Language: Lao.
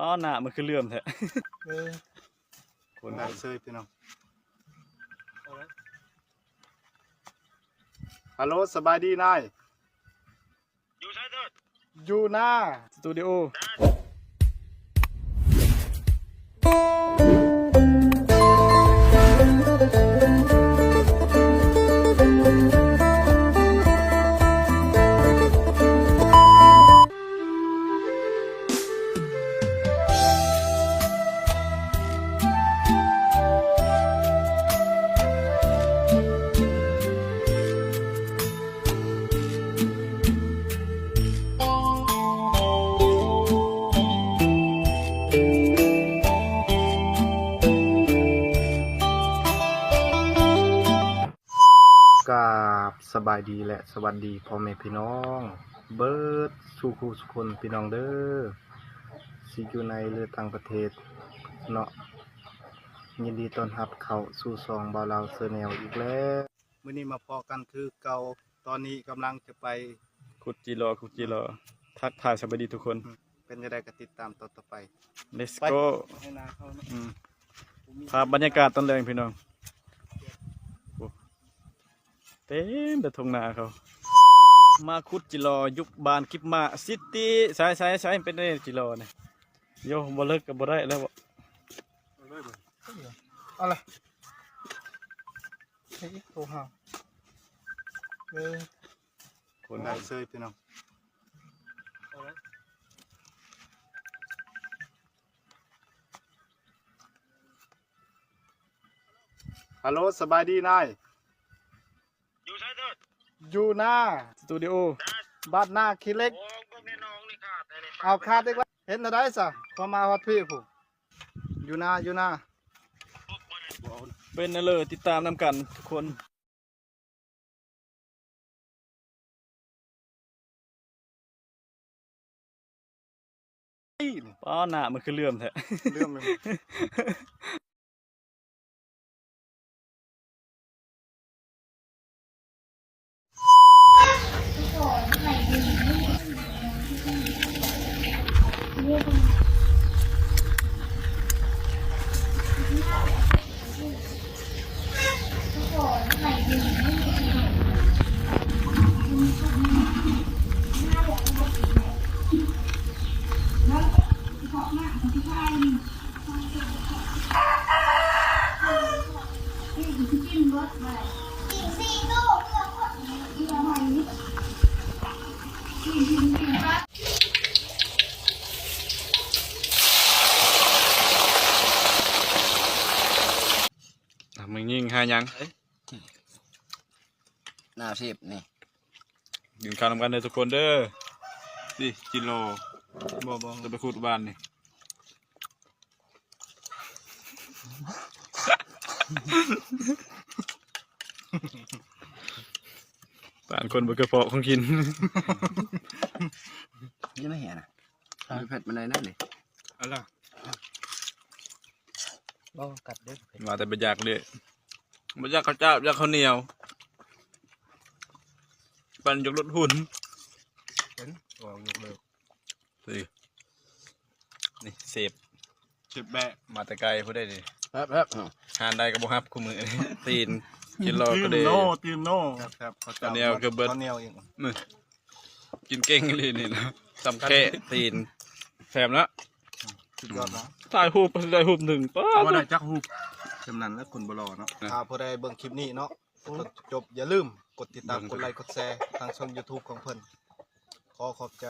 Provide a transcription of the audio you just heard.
ອ້າວ ໜ້າມັນຄືເຫຼື້ອມແທ້. ເອີ ຄົນໄດ້ເຊີຍພີ່ນ້ອງ. ຮັລໂຫຼ ສະບາຍດີນາຍ. ຢູ່ໃສເທີດ? ຢູ່ນາ ສະຕູດິໂອ. ກາບສະບາຍດີ ແລະ ສະຫວັດດີພໍ່ແມ່ພີ່ນ້ອງເບິດສູ່ຄູ່ສູ່ຄົນພີ່ນ້ອງເດີ ຊິຢູ່ໃນ ຫຼື ຕ່າງປະເທດເນາະ. ຍິນດີຕ້ອນຮັບເຂົ້າສູ່ຊ່ອງບ່າວລາວແຊນແນວອີກແລ້ວ. ມື້ນີ້ມາພໍ້ກັນຄືເກົ່າ, ຕອນນີ້ກຳລັງຈະໄປຂຸດຈີຫຼໍ່ ຂຸດຈີຫຼໍ່. ອືມ ທັກທາຍສະບາຍດີທຸກຄົນ. ອືມ ເປັນຈັ່ງໃດກໍຕິດຕາມຕອນຕໍ່ໄປ. Let's go. ໄປໃນນາເຂົາເນາະ. ອືມ ພາບບັນຍາກາດຕອນແລງພີ່ນ້ອງ. ໂອ້ ເຕັມແຕ່ທົ່ງນາເຂົາ. ມາຂຸດຈີຫຼໍ່ຢູ່ບ້ານກິບມາຊິຕີ. ໃສໆໆ ເປັນໄດຈີຫຼໍ່ນີ້? ໂຍ ບໍ່ເລິກກໍບໍ່ໄດ້ແລ້ວບໍ? ເອົາລະ ໃຫ້ອີກໂທຫາ. ເອີ ຄົນໄດ້ເຊີຍພີ່ນ້ອງ. ຮັລໂຫຼ ສະບາຍດີນາຍ. ຢູ່ໃສເທີດ? ຢູ່ນາ ສະຕູດິໂອ ບ້ານນາຂີ້ເຫຼັກ. ໂອ້ ເບິ່ງໃນໜອງນີ້ຂາດແທ້ນີ້. ເອົາ ຂາດອີກແລ້ວ. ເຮັດແນວໃດຊະ ພໍມາຮອດພີ້ພຸ້ນ? ຢູ່ນາ ຢູ່ນາ. ເປັນແນວເລີ ຕິດຕາມນຳກັນທຸກຄົນ. ປ້າ ໜ້າມັນຄືເຫຼື້ອມແທ້. ເຫຼື້ອມເລີຍ. ອ່ະ ມື້ຍິງຫາຫຍັງ? ໜ້າເຊບນີ້ ກິນເຂົ້ານຳກັນເດີທຸກຄົນເດີ. ນີ້ ຈີຫຼໍ່ ບໍ່ ບໍ່ ຈະໄປຂຸດບ້ານນີ້. ປານຄົນບໍ່ເຄີຍພໍ້ຂອງກິນ. ນີ້ມາເຫັນນະ ເຜັດປານໃດນັ້ນນີ້. ເອົາລະ ບໍ່ກັດເດີ້. ວ່າແຕ່ບໍ່ຢາກເດີ້ ບໍ່ຢາກເຂົ້າຈ້າວ ຢາກເຂົ້າໜຽວ ປັ່ນຢາກລົດຫຸ່ນ. ເຫັນ ອອກຍົກເລີກ. ນີ້ ນີ້ເຊບ ເຊບແບະ ມາແຕ່ໄກພຸ້ນເດ້ນີ້. ແຊບໆ ຮ້ານໃດກໍບໍ່ຮັບຄູ່ມື້ນີ້. ຕີນ ກິນລອກະເດ ຕີນໂນ ຕີນໂນ. ແຊບໆ ເຂົ້າໜຽວກໍເບິດ ເຂົ້າໜຽວອີກ. ນີ້ ກິນເກັ່ງອີ່ຫຼີນີ້ນະ ສ່ຳແຂ້ຕີນ. ແຊບເນາະ ສຸດຍອດເນາະ. ຖ່າຍຮູບໄປ ຖ່າຍຮູບໜຶ່ງ ປ້າ ບໍ່ໄດ້ຈັກຮູບ. ສ່ຳນັ້ນແຫຼະ ຄົນບໍ່ຫຼໍ່ເນາະ. ຖ້າຜູ້ໃດເບິ່ງຄລິບນີ້ເນາະ ຈົນຈົບ ຢ່າລືມກົດຕິດຕາມ ກົດໄລ ກົດແຊ ທາງຊ່ອງຢູທູບຂອງເພິ່ນ. ຂໍຂອບໃຈ.